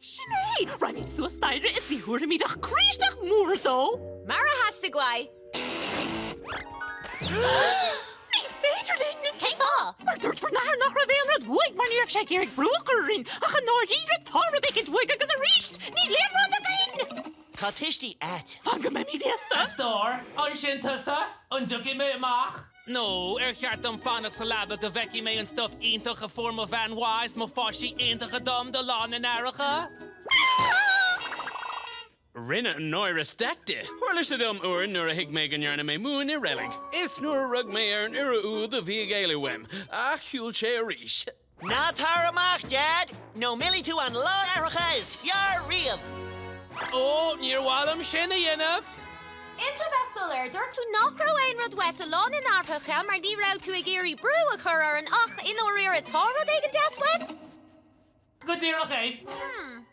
Sin é! Raghaimid suas staighre is ní thabharfaimid ach croí isteach mór dó! Mar a theastaigh uaidh. Ní féidir linn! Cén fáth? Mar dúirt bhur n-athair nach raibh aon rud uaidh mar ní raibh sé ag iarraidh brú a chur orainn, ach i ndáiríre tá rud éicint uaidh agus arís, níl aon rud againn! Tá tuistí ait. Fan go mbeimid aosta! A stór, an sin tusa? An dtiocfaidh mé amach? Nó ar cheart dom fanacht sa leaba go bhfeicfidh mé an stuif iontach a fuair mo bhean mhaith is mo pháistí iontacha dom do Lá na nAithreacha? Rinneadh náire staic de. Tharla sé dom uair nuair a thuig mé go ndearna mé múin i reilig. Is nuair a rug mé ar an iora úd a bhí ag éalú uaim. Ach shiúil sé arís. Ná tar amach, Dad, nó millfidh tú an Lá Aithreacha is fearr riamh! Ó, níor mhaith liom sin a dhéanamh! Is le bheith soiléir, dúirt tú nach raibh aon rud uait do Lá na nAithreacha mar ní raibh tú ag iarraidh brú a chur orainn ach i ndáiríre tá rud éigin deas uait? Go díreach é! Hmm.